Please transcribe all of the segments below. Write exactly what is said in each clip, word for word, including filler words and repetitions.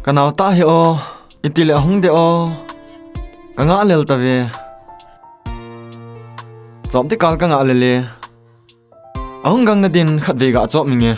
Ka nao tah hi o, iti le ahung de o. Ka ngah lel ta ve. Chom ti kal ka ngah lel e. Ahung gang na din khat ve ga chom inge.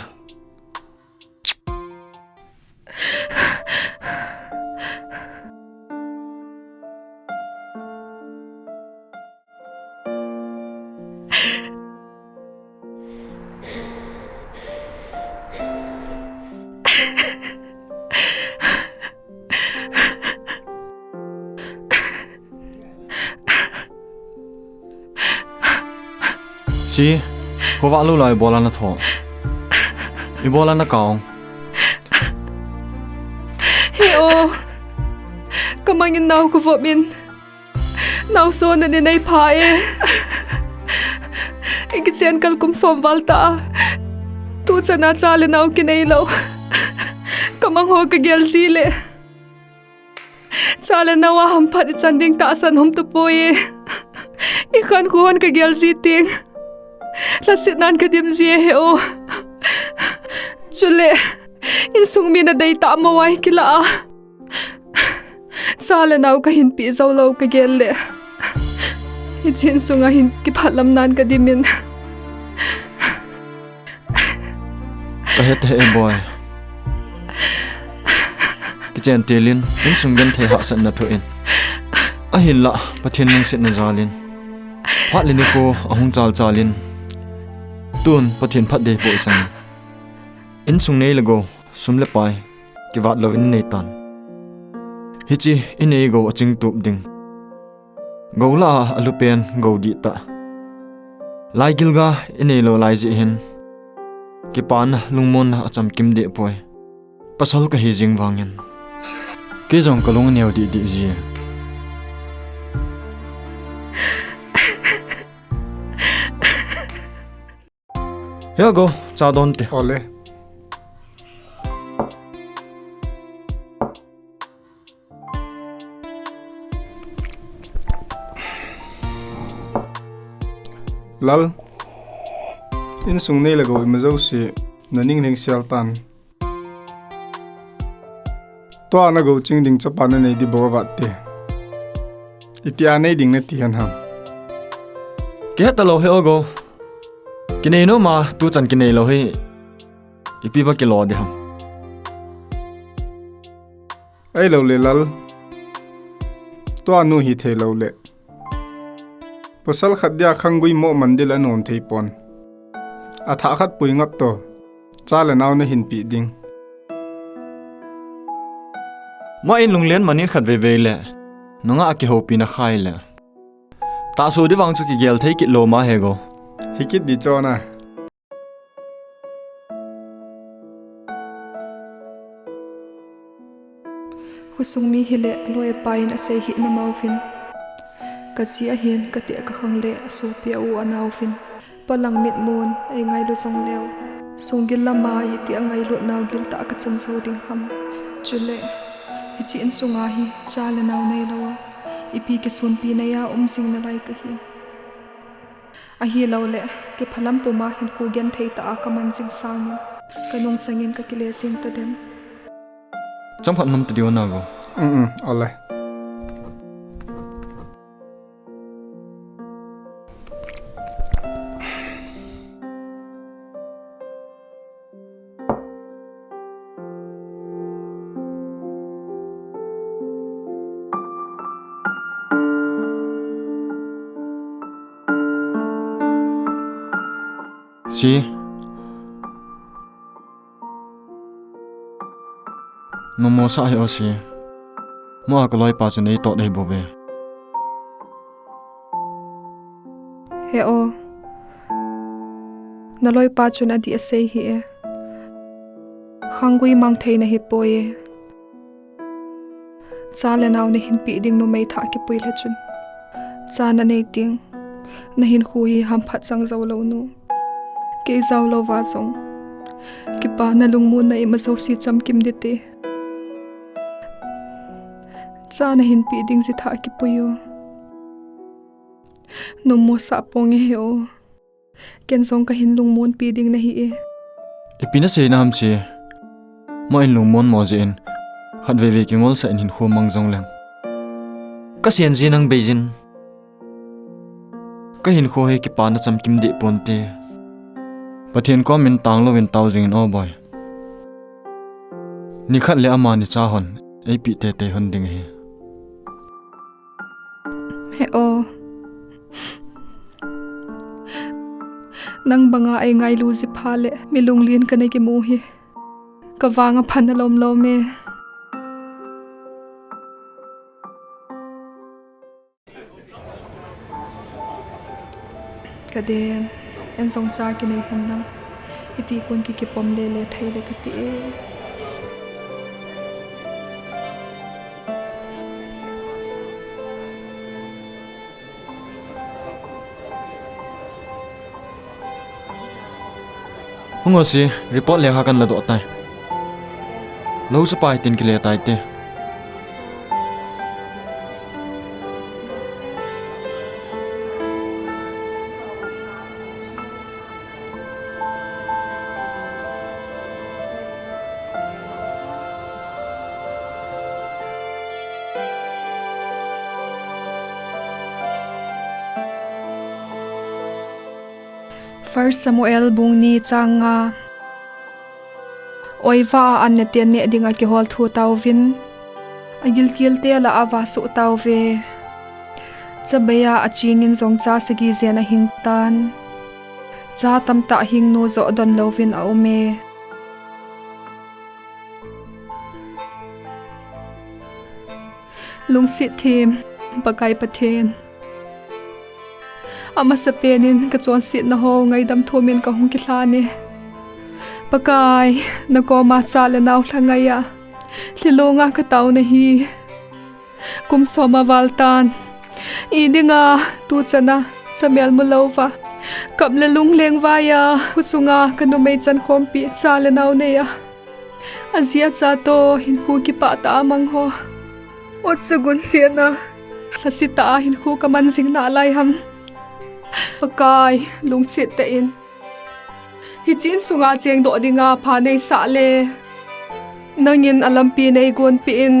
Si, khovah lou lai ibola na tho. Ibola na kaung. He o, ka mangin nao ka vop in. Nao so na ni nei pha e. I kichen kal kum som val ta. Tu chana cha le nao kinei lou. Ka mang ho ka gel ji le. Cha le nao a hamphat i chan ding tahsan um tapoi e. I khankho hon ka gel ji ting. Lhasetnan ka dim ji e he o. Chule, insung mi na dei tah mo ai kila a. Cha le nao ka hinpeh jou lou ka gel le. Hiche insung a hin kiphalam nan ka dim in. Ka het e boi. Kichen til in, insung genthei hahsatna thoh in. Ahinlah, Pathen lungsetna jal in. Phat le nikho ahung chal chal in. Tun, Pathen phatthei po i chang. Insung nei le gou, sum le pai, kivat lou in i nei tan. Hiche, i nei gou a chingtup ding. Gou lah a lupen gou dih tah. Laigil ga i nei lou lai jeh hin. Kipana lungmonna a chamkim deh poi. Pasal ka hi jing vangin. Kei jong ka lung a neo dih dih ji. He o gou, cha don te. Ole. Lal, insung nei le gou ima jouse, na ning lhing sel tan. Tua na gou ching ding chapa na nei di bou vat te. Itia nei ding na ti hen ham. Kihet ta lou he o gou. Kinei nom a, tu chan kinei lou hi. Ipi ba kilo di ham. Ahilou le lal. Tua nu hi thei lou le. Pasal khat dia khanggui mo man dil a nom thei pon. A thah khat pui ngap to. Cha le nao na hinpeh ding. Ma in lunglen man in khat veve le. Nunga a kihoupi na khai le. Tahsu di vang chu kigel thei kit lou ma he gou. Hi kit di chona. Khosung mi hile aloi apai in asei hih na mauvin. Ka ji ahin, ka teh ka khang le asopi a u anauvin. Palang mitmun ei ngailu jong leu. Sunggil lama iti a ngailut nau gil tah a ka chan jou ding ham. Chule, hiche insunga hi cha le nao nei lou a, ipi kisunpi nei a um jing nalai ka hi. Ahilou le, kiphalam puma hinkho genthei tah a ka man jing sangin, ka nungsangin ka kile jing tadem. Chomkhat nom ta diu na gou. Um, um, ole. Si. Nommo sah hih o si. Mo a ka loipa chu nei toh dei bou ve. He o. Na loipa chun adih asei hih e. Khanggui mang thei nahi poi e. Cha le nao na hinpeh ding numei thah kipui le chun. Cha na nei ding. Na hinkho hi hamphat chang jou lou nu. Kei jao louva jong. Kipana lungmonna ima jouse chamkim ding te. Cha na hinpeh ding ji thah kipui o. Nommo sah ponge he o. Ken jong ka hin lungmonpi ding nahi e. Ipi na sei na ham si. Mo in lungmon mo jeh in. Khatvei vei kingolsah in hinkho mang jongleng, ka sen ji nang beijin, ka hinkho hi kipana chamkim deh ponte. Pathen komin tanglouvin tao jingin o boi. Nikhat le amani cha hon eipeh teitei hon ding ahi. He o. Nang banga eingailu ji pha le mi lunglen kana kimu hi, ka vang a phan alom lom e. Ka den, en jong cha kinei hin lang, hiti kon ki kipom lele thei le kati e. Hung o si, report lekha kan ladoh tai. Lou sapa hitin kile taite. First Samuel bung ni chang nga. Oiva a an neh ten neh dinga kihol thu tauvin, agilkel te lah a vah soh tauve. Chabeiya achingin jong cha sagi jen ahing tan. Cha tamtah hingnu joh don louvin aum e. Lungset them, Pakai Pathen. Amasapen in kachonsetna ho ngaidam thumin kahung kilhan e. Pakai, nakoma cha le nao lhangai a, lhilunga kataona hi kum som aval tan. Idinga tuchan a chamel mulouva, kap le lungleng vai a, khosunga kanumei chankhompi cha le nao nei a, aji acha toh hinkho kipah tah a mang ho, ot chu gunsetna, lhasetah a hinkho kaman jing nalai ham? Pakai, lungset tah in, hiche insunga chengdoh dinga pha neisah le, nangin alampi neigonpeh in,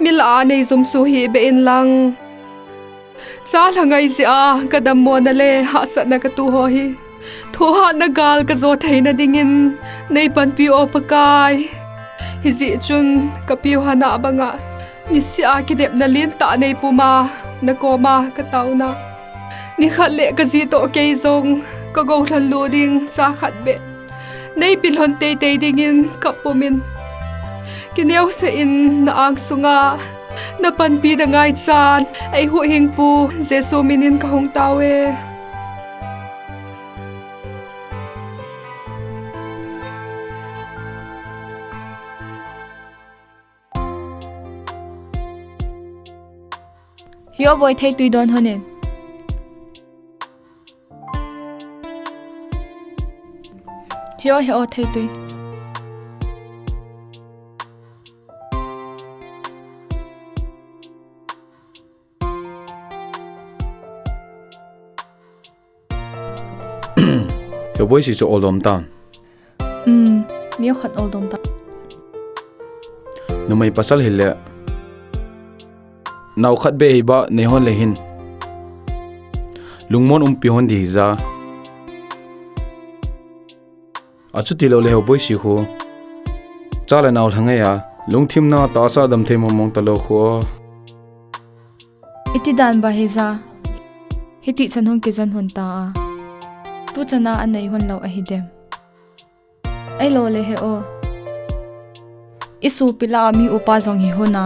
mi lah a neijumso hih beh in lang. Cha lhangai jeh a kadammona le hahsatna katoh ho hi, thohhatna gal kajo theina dingin neipanpi o Pakai. Hijeh chun kapiu Hannah banga niseh a kidepna lentah neipuma, nakoma kataona, nikhat le kaji toh kei jong kagollhon lou ding cha khat beh neipe lhon teitei dingin kapumin, kineosah in na angsunga napanpi da ngaichan, eihuhhingpu Jesu minin kahung taove. Heo boi, theitui don hon in. Heo, heo, theitui. Heo boi, si chu oldom tan. Um, neokhat oldom tan. Numei pasal hile, nao khat beh hiba neihon le hin, lungmon umpi hon ding hija. Achuti loule Heo boi, si khu cha le nao lhangai a, lungthimna tahsa damthei mongmong talou khu. Iti dan ba hija, hiti chan hung kijen hon ta a, tuchan a aneihon lou ahidem? Ahiloule Heo, isopi lah a mi upa jong hihon a,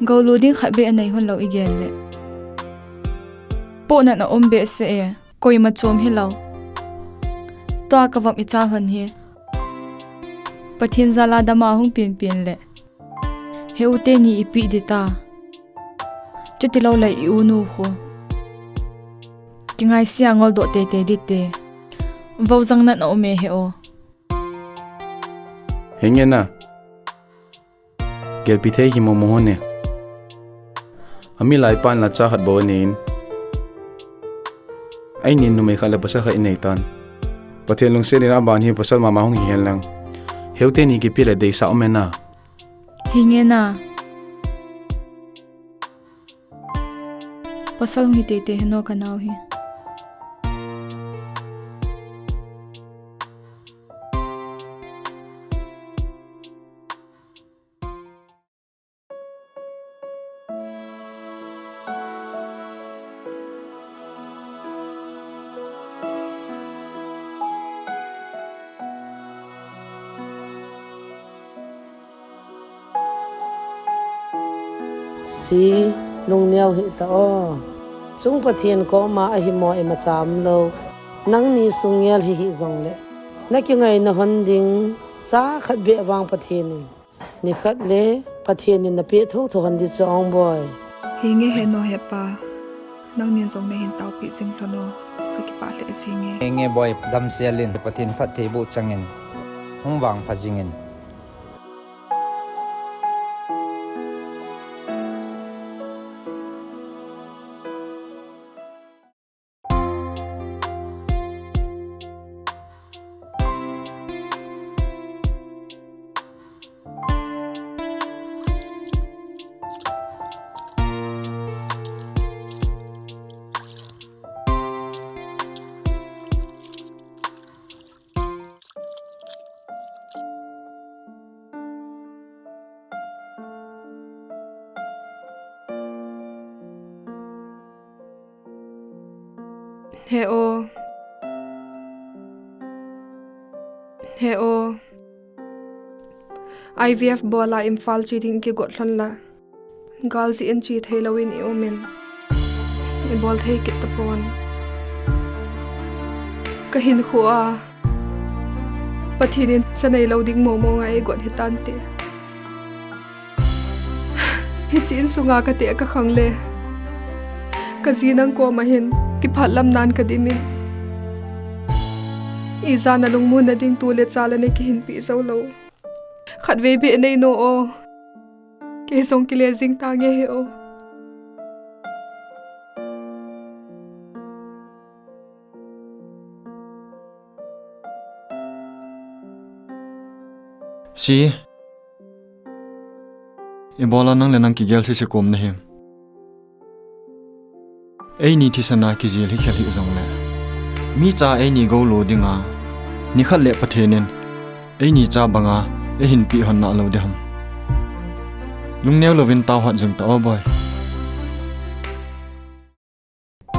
goulu ding khat beh aneihon lou igen le, pohnat aum behseh e. Koima chom hilou. Tua kavop icha lhon hi, Pathen jal a dama hung penpen le, Heo teni ipi ding ta? Chuti loule i-unu khu kingaisea ngoldoh teitei ding te. Voujang nat aume Heo. Henge na. Gelpi thei hi momo hon e. Ami laipan la cha khat bou anei in, eini in numei khat le pasal khat inei tan. Pathen lungset in aban hi pasal mama hung hihen lang, Heo teni kipe le deisah aume na. Hinge na. Pasal hung hi teitei hih un o ka nao hi. Si, lungneo hih ta o. Chung Pathen koma ahi mo imacha umlou. Nangni sung ngel hih hih jongle, na kingaina hon ding cha khat beh vang Pathen in, nikhat le Pathen in na peh thotho hon ding chu ong boi. Hinge he no he pa. Nangni jong nei hin taopi jing lhon o, ka kipah lheh jing e. Hinge boi, damsel in, Pathen phattheiboh chang in, hung vangpha jing in. He o. He o. I V F bol a Imphal che ding kigot lhon la, gal jeh in che thei lou in i um in, i bol thei kit tapon. Ka hinkho a Pathen in cha nei lou ding momo ngai i got hi tante. Hiche insunga ka teh ka khang le, ka ji nang koma hin kiphat lam nan ka dim in, ijat a lungmonna ding tu le cha la nei kihinpeh jou lou. Khatvei beh nei nom o. Kei jong kile jing tange he o. Si, ibola nang le nang kigel sese kom na him? Eini thisan a kijil hi khel hih jongle, micha eini gou lo dinga, nikhat le Pathen in eini cha banga eihin peh hon nalou ding ham? Lungneo louvin tao hat jing ta o boi.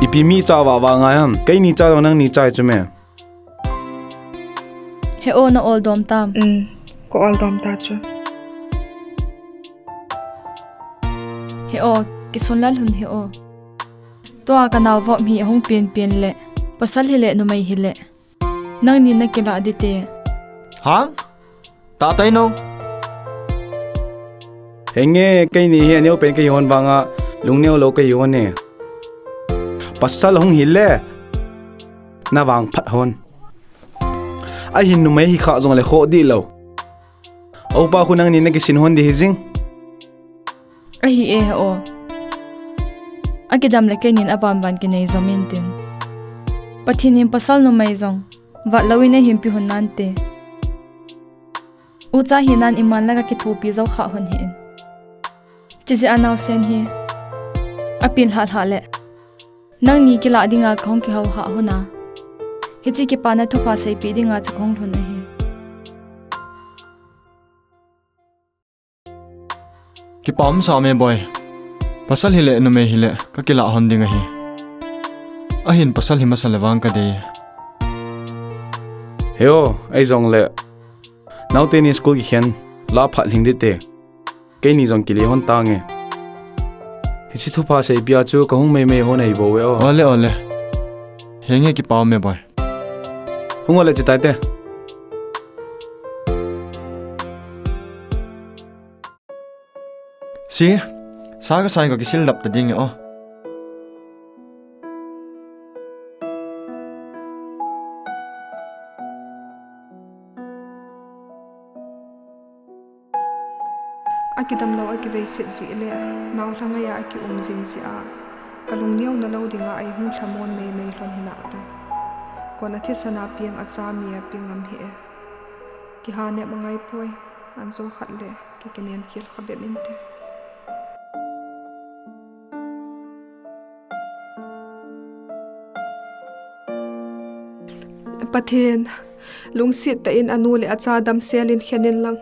Ipi micha vava ngai ham? Keini cha jong nangni cha chu me. He o, na ol dom tam? Um, ka ol dom ta chu. He o, kisun lal hun he o. Tua ka nao vop hi ahung pen pen le, pasal hile, numei hile, nangni na kilah ding te. Hang? Tatai no. Henge, keini hi aneo pen kahi hon vanga, lungneo lou kahi hon e. Pasal hung hile, na vangphat hon. Ahin numei hi kha jongle khoh dih lou. Upa khu nangni na kisin hon ding hi jing. Ahi e he o. Akidam le keinin aban ban kinei jom in tin. Pathen in pasal numei jong vat louvin eihin pe hon nante. Ucha hinan iman la ka kithopi jou kha hon hih in. Chijeh a naosen hi apen lhah lhah le, nangni kilah dinga kahung kihou hah hon a, hiche kipana thupha seipeh dinga chu kahung lhun ahi. Kipa um sa me boi. Pasal hile numei hile kakilah hon ding ahi. Ahin pasal hi masa le vang kadei. He o, ei jongle, naote ni school kikhen la phat lhing ding te. Keini jong kile hon tange. Hiche thupha seipeh a chu kahung mei mei hon ahi bou ve o. Ole, ole. Henge, kipa um e boi. Hung ole, che tai te. Si, sa kasai ko, kisil dap ta ding e o. Akidam lou, akiveiset jeh le, nao lhangai a akium jing jeh a, ka lungneo na lou dinga eihung lhamon mei mei lhon hi nate. Kon a thisan a peng a cha mi a peng ngam hih e. Kiha nep angai poi, anjo khat le. Ka kinem khel kha bep inte. Pathen, lungset tah in anu le acha damsel in khen in lang.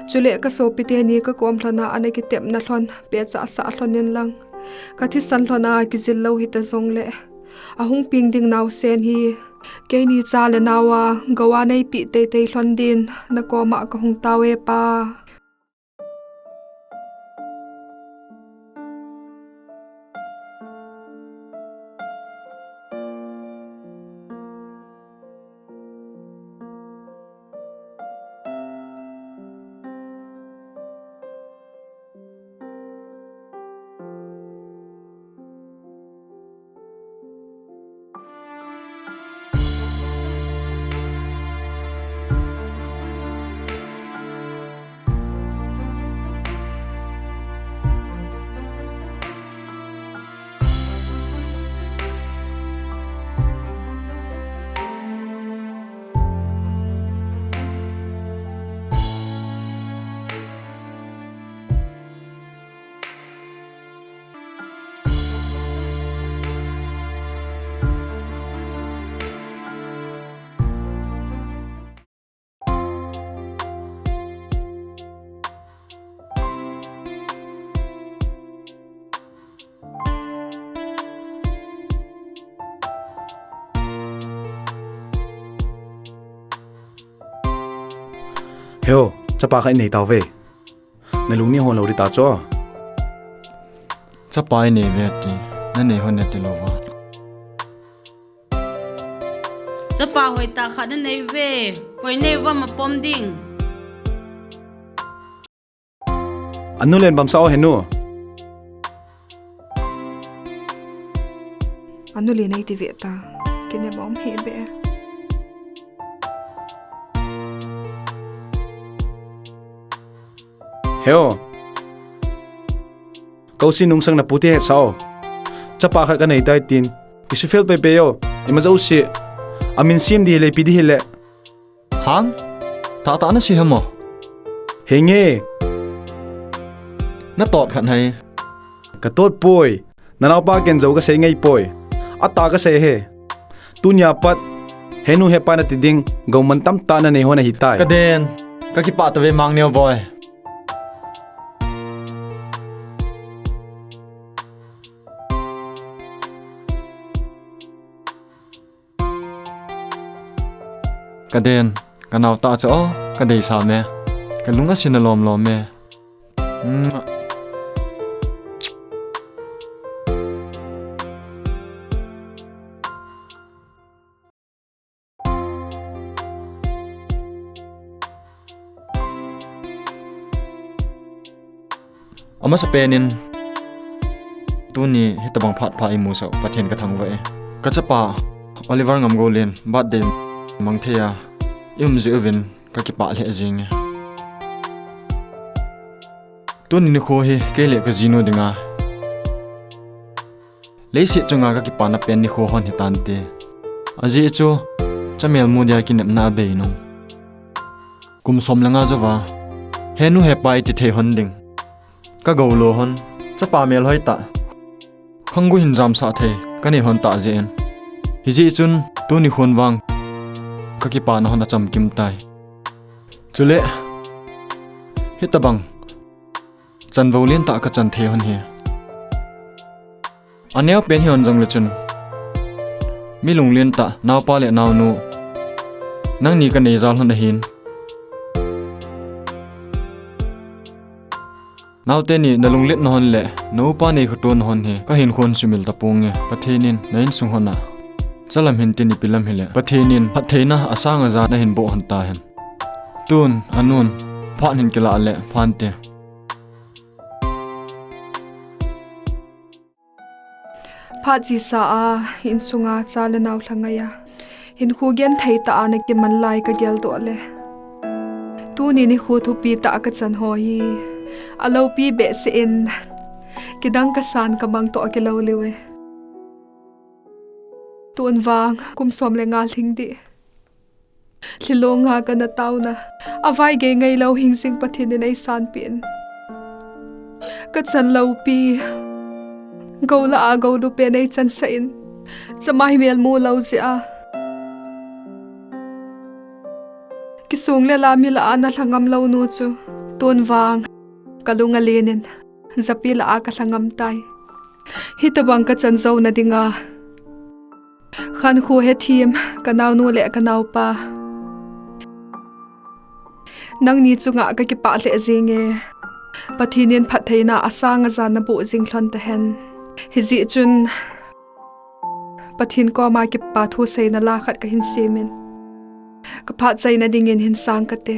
Chule ka sopite ni ka kom lhon a ana kitepna lhon, pehcha sah lhon in lang. Ka thisan lhon a kijil lou hita jongle, ahung peng ding naosen hi keini cha le nao a gou a neipeh teitei lhon din na koma ka hung tao e Pa. Heo, chapa khat inei tauve. Na lung ni hon lou di ta chu. Chapa inei ve ti, na nei hon e ti lou va. Chapa hoitah khat na nei ve, koi nei va ma pom ding. Anu len bamsa o henu. Anu len ei ti ve ta. Kinem um hi be. Heo. Kousi nungsang na pute he sao. Chapa khat ka nei tai tin. Kisufel pepe yo. Ima jouse. Amin sim di hile pi di hile. Hang? Tahtah na sei hemo? Henge. Na tot khat hai. Ka tot poi. Na naopa ken jou ka sei ngai poi. Atah ka sei he. Tunia pat. Henu hepa na ti ding. Gou man tamtah na nei hon ahi tai. Ka den. Ka kipah tave Mangneo boy. Ka den, ka nao tah chu o, ka deisah me. Ka lung a sin a lom lom me. Mwah. Amasapen in, tuni hitabang phat pha i musah u Pathen ka thangvah e. Ka chapa Oliver Ngamgoulen birthday mang thei a i um jeh uvin ka kipah lheh jing e. Tuni nikho hi kei le ka jinu dinga leiset chunga ka kipana pen nikho hon hitante. Ajeh chu, chamel mu dia kinepna abei nung. Kum som le nga jouva, henu hepa i ti thei hon ding. Ka gou lo hon, chapa melhoi tah. Khanggu hin jamsah thei, ka nei hon tah jeh in. Hijeh chun, tuni khun vang, ka kipana hon achamkim tai. Chule, hitabang, chanvo lentah ka chan thei hon hi. Aneo pen hi hon jongle chun, mi lunglen tah, naopa le naonu, nangni ka nei jal hon ahin. Naote ni na lunglet na hon le, na upa nei khatona hon hi, ka hinkho sumil taponge, Pathen in na insung hon a. Chalam hin tin ipi lam hile, Pathen in phattheina asang aja na hin boh hon tahen. Tun, anun, phat hin kila le, phante. Phat chesa a, insunga cha le nao lha ngai a, hinkho genthei tah a na kiman lai ka geldoh le, tuni nikho thupi tah ka chan ho hi, alopi behseh in, kidang kasan kamang toh akilou liu e. Tun vang, kum som le nga lhing dih. Thilong a kana tauna, a vaigei ngailou hingjing Pathen in eisanpeh in. Ka chan loupi, gou lah a gou lupen eichansah in, chama hi mel mulou jeh a, kisong le la mi lah a ana lha ngamlou nu chu, tun vang ka lung alen in, japi lah a ka lha ngam tai. Hitobang ka chan jouna dinga khankho hethem ka naonu le ka naopa, nangni chunga ka kipah lheh jenge. Pathen in phattheina asang ajan naboh jing lhon tahen. Hijeh chun Pathen koma kipa thu seina la khat kahin semin, ka phat chaina dingin hin sang kate.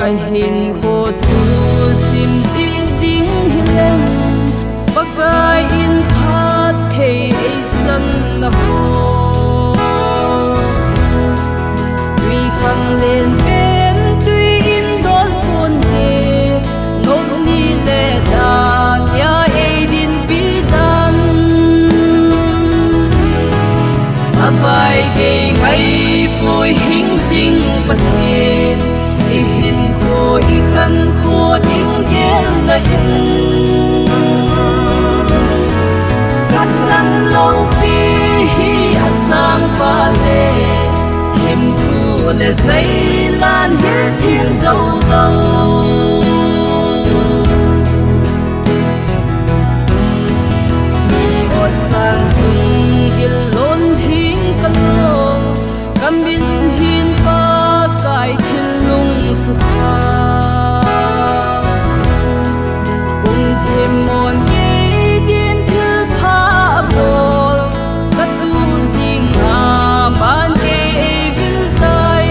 Kahinkho thu sim jing ding hileng, Pakai in phatthei eichan nabol. Twikhanglen pen twi in dol ponte, nopni le dania eidinpi dan. Avaigei ngaipoi hingjing Pathen, ihinkho ikhankho ding gelna in, kachan loupi hi asang vale, thimthu le jailan hilthem joulou. Mi otsan sung gil lonthing kalou, kamin hin Pakai thinlung sukha. Umthim mon kei din thilpha bol, katu jinga aman kei eivil tai.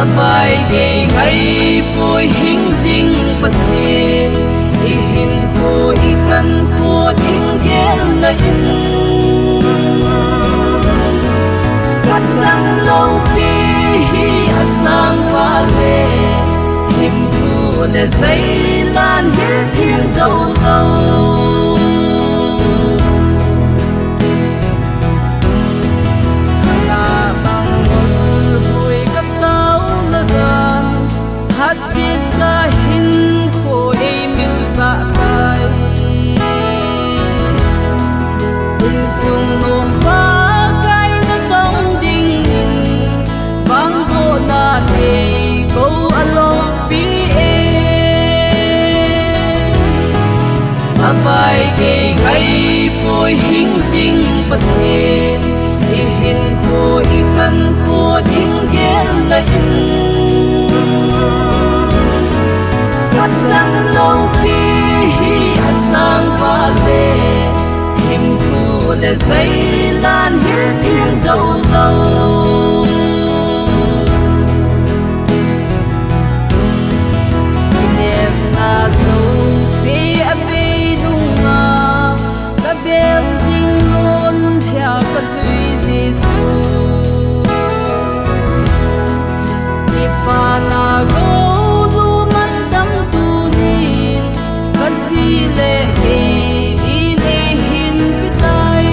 Avaigei ngaipoi hingjing Pathen, ihinkho ikhankho ding gelna in, kachan loupi hi asang vale, thimthu le jailan hilthem joulou. Khanglai bang ngol hoi kataona dan, phatchesa hinkho eimil sah tai. Insung nom Pakai natong dingin, vangbohna nei kou aloupi e. Avaigei ngaipoi hingjing Pathen, ihinkho ikhankho ding gelna in, kachan loupi hi asang vale, thimthu le jailan hilthem joulou. Kinepna jouse abei nunga, kabel jing lon thia kajui Jesu. Kipana gou lu mantam tunin, kaji le kei din eihinpi tai.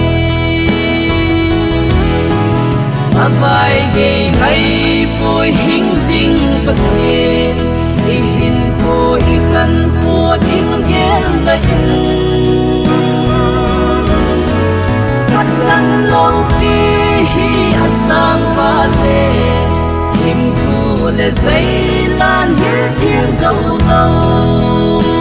Avaigei ngaipoi hingjing Pathen, ihinkho ikhankho ding gelna in, kachan loupi hi asang vale, thimthu le jailan hilthem joulou.